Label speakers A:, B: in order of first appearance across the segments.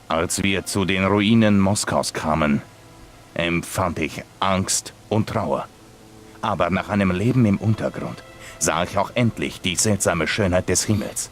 A: Als wir zu den Ruinen Moskaus kamen, empfand ich Angst und Trauer. Aber nach einem Leben im Untergrund sah ich auch endlich die seltsame Schönheit des Himmels.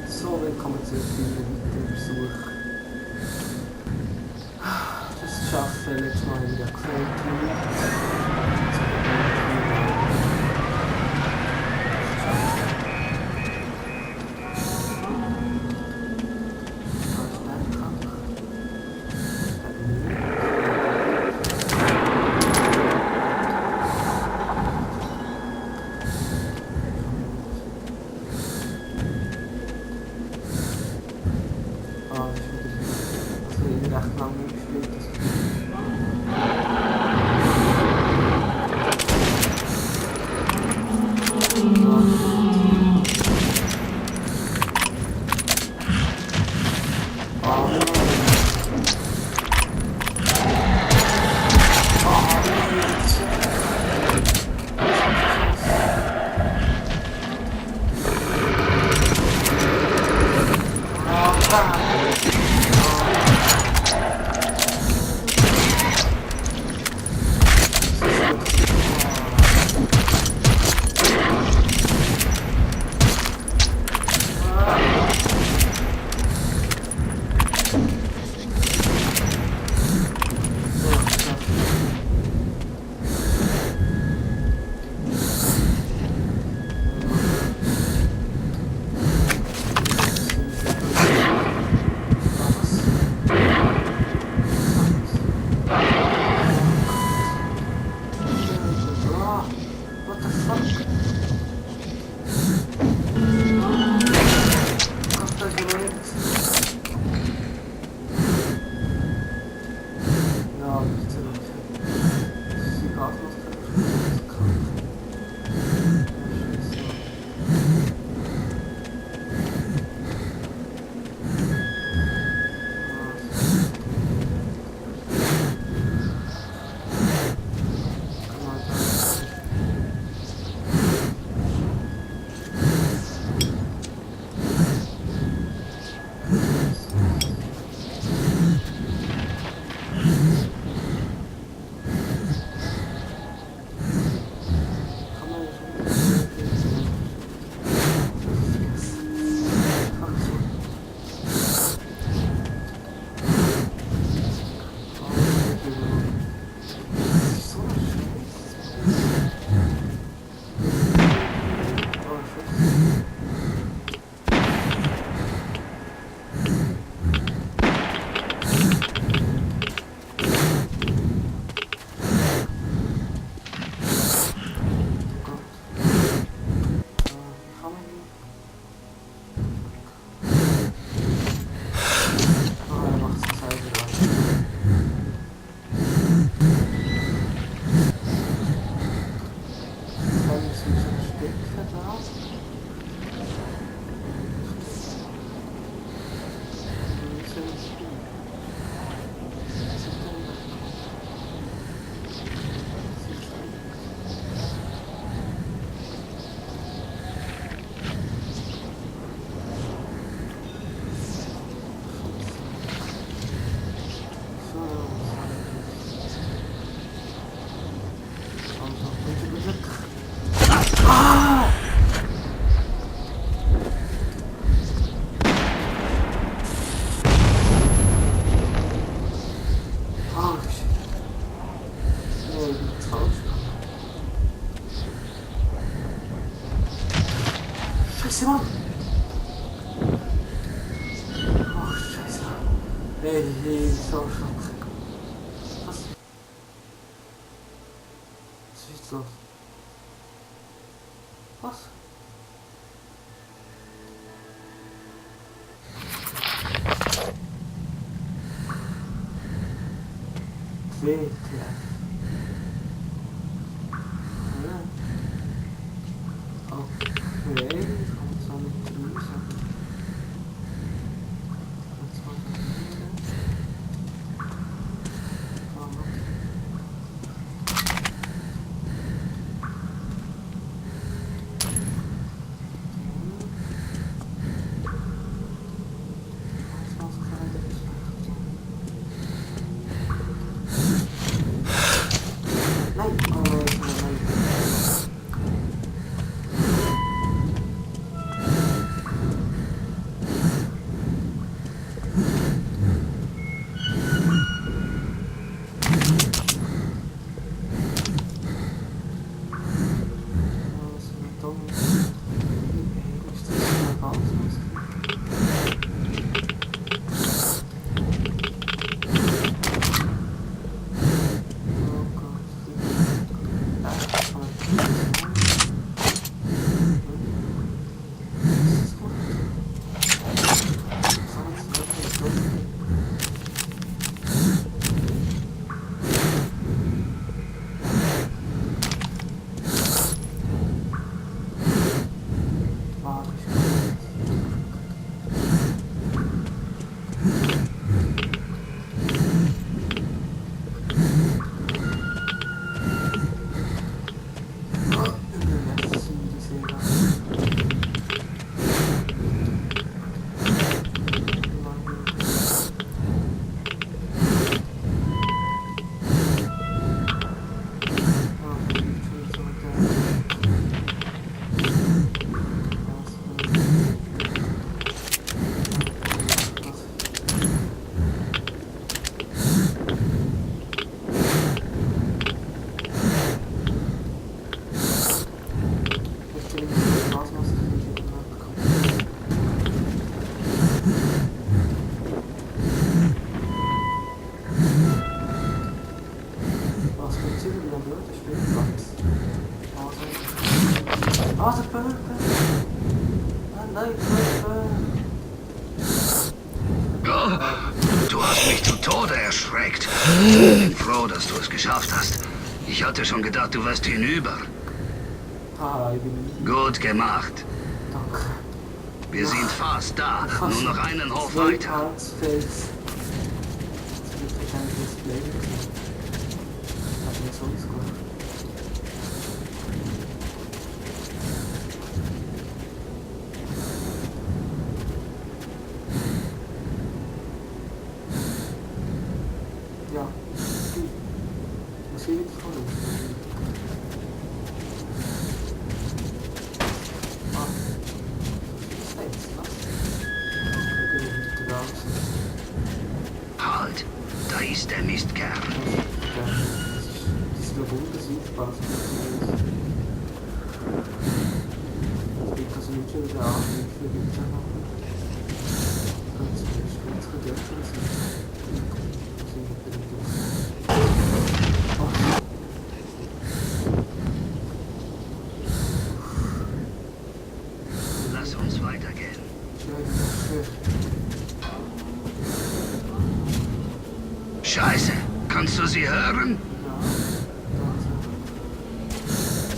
B: So, willkommen zurück mit dem Besuch. Das Schaffen letztes Mal wieder gefällt. Recht lange nicht gespielt. Scheiße, Mann! Ach, Scheiße. Hey, so schlimm. Was? Was ist jetzt los? Was? WTF. Okay, kommt so mit Grüße. Nein, oh nein.
C: Oh, du hast mich zu Tode erschreckt. Ich bin froh, dass du es geschafft hast. Ich hatte schon gedacht, du wärst hinüber. Gut gemacht.
B: Danke.
C: Wir sind fast da. Nur noch einen Hof weiter.
B: Ja, was hier jetzt von uns? Ah, Snakes, was? Okay, gut, draußen.
C: Halt, da ist der Mistkerl.
B: Das ist der Bundesüberpass. Es gibt also nicht schon wieder Anrufe, gibt es ja noch. Ganz gedämpft sind.
C: Lass uns weitergehen. Scheiße, kannst du sie hören?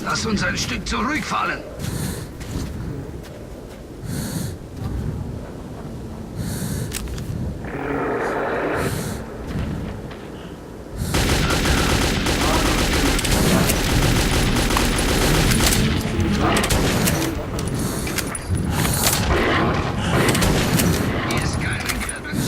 C: Lass uns ein Stück zurückfallen. Hier ist keine Kürbis.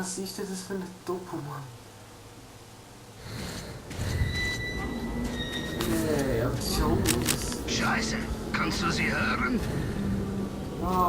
B: Was ist denn das für eine Doku, Mann? Okay, Aktion.
C: Scheiße, kannst du sie hören?
B: Ah.